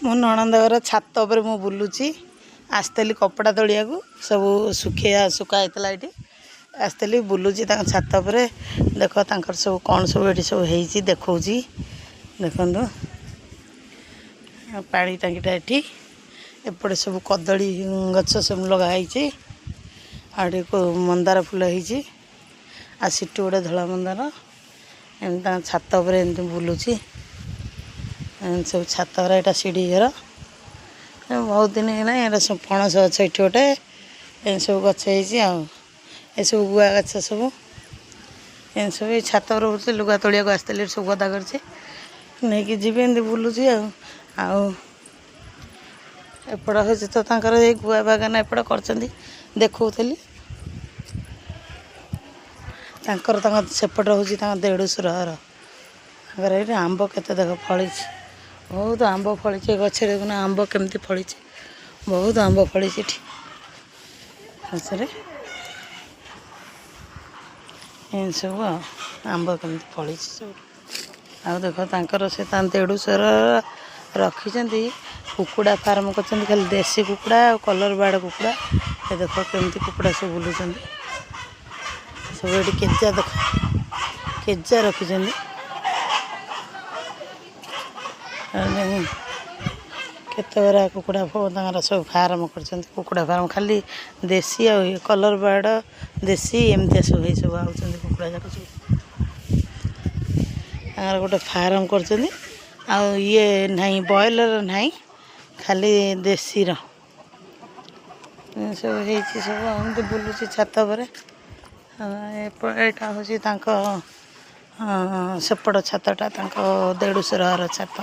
ମୋ ନଣନ୍ଦ ଘର ଛାତ ଉପରେ ମୁଁ ବୁଲୁଛି। ଆସିଥିଲି କପଡ଼ା ତୋଳିବାକୁ, ସବୁ ଶୁଖେଇବା ଶୁଖା ହେଇଥିଲା ଏଇଠି। ଆସିଥିଲି, ବୁଲୁଛି ତାଙ୍କ ଛାତ ଉପରେ। ଦେଖ ତାଙ୍କର ସବୁ କ'ଣ ସବୁ ଏଠି ସବୁ ହେଇଛି ଦେଖାଉଛି, ଦେଖନ୍ତୁ। ଆଉ ପାଣି ଟାଙ୍କିଟା ଏଠି, ଏପଟେ ସବୁ କଦଳୀ ଗଛ ସବୁ ଲଗା ହେଇଛି। ଆଉ ଏଠି ମନ୍ଦାର ଫୁଲ ହେଇଛି, ଆଉ ସେଠି ଗୋଟେ ଧଳା ମନ୍ଦାର। ଏମିତି ତାଙ୍କ ଛାତ ଉପରେ ଏମିତି ବୁଲୁଛି। ଏମିତି ସବୁ ଛାତ ଘର, ଏଇଟା ସିଢ଼ି ଘର। ବହୁତ ଦିନ ହେଲାଣି। ଏଇଟା ସବୁ ପଣସ ଗଛ ଏଠି ଗୋଟେ, ଏମିତି ସବୁ ଗଛ ହେଇଛି। ଆଉ ଏସବୁ ଗୁଆ ଗଛ ସବୁ, ଏମିତି ସବୁ ଏଇ ଛାତ ଉପରେ ବୁଲୁଛି। ଲୁଗା ତୋଳିବାକୁ ଆସିଥିଲି, ଏଠି ସବୁ ଗଦା କରିଛି, ନେଇକି ଯିବି। ଏମିତି ବୁଲୁଛି। ଆଉ ଆଉ ଏପଟ ହେଉଛି ତ ତାଙ୍କର ଏଇ ଗୁଆ ବାଗାନ ଏପଟ କରିଛନ୍ତି, ଦେଖାଉଥିଲି। ତାଙ୍କର ତାଙ୍କ ସେପଟ ହେଉଛି ତାଙ୍କ ଦେଢ଼ଶୁର ଘର। ତାଙ୍କର ଏଇଠି ଆମ୍ବ କେତେ ଦେଖ ଫଳିଛି, ବହୁତ ଆମ୍ବ ଫଳିଛି ଏ ଗଛରେ। ଦେଖୁନ ଆମ୍ବ କେମିତି ଫଳିଛି, ବହୁତ ଆମ୍ବ ଫଳିଛି ଏଠି ଗଛରେ। ଏମିତି ସବୁ ଆଉ ଆମ୍ବ କେମିତି ଫଳିଛି ସବୁ। ଆଉ ଦେଖ ତାଙ୍କର ସେ ତାଙ୍କ ଦେଢ଼ଶୁର ରଖିଛନ୍ତି କୁକୁଡ଼ା ଫାର୍ମ କରିଛନ୍ତି, ଖାଲି ଦେଶୀ କୁକୁଡ଼ା ଆଉ କଲର୍ ବାର୍ଡ଼ କୁକୁଡ଼ା। ଏ ଦେଖ କେମିତି କୁକୁଡ଼ା ସବୁ ବୁଲୁଛନ୍ତି ସବୁ ଏଠି। କେଜା ଦେଖ, କେଜା ରଖିଛନ୍ତି। କେତେ ଗୁଡ଼ା କୁକୁଡ଼ା ତାଙ୍କର ସବୁ ଫାର୍ମ କରିଛନ୍ତି, କୁକୁଡ଼ା ଫାର୍ମ, ଖାଲି ଦେଶୀ ଆଉ କଲର୍ ବାର୍ଡ଼ ଦେଶୀ ଏମିତିଆ ସବୁ ହେଇ ସବୁ ଆଉଛନ୍ତି କୁକୁଡ଼ା ଯାକ ସବୁ। ତାଙ୍କର ଗୋଟେ ଫାର୍ମ କରିଛନ୍ତି। ଆଉ ଇଏ ନାହିଁ, ବ୍ରଏଲର୍ ନାହିଁ, ଖାଲି ଦେଶୀର ସବୁ ହେଇଛି ସବୁ। ଏମିତି ବୁଲୁଛି ଛାତ ଉପରେ। ଏଇଟା ହେଉଛି ତାଙ୍କ ସେପଟ ଛାତଟା, ତାଙ୍କ ଦେଢ଼ଶୁର ଘର ଛାତ।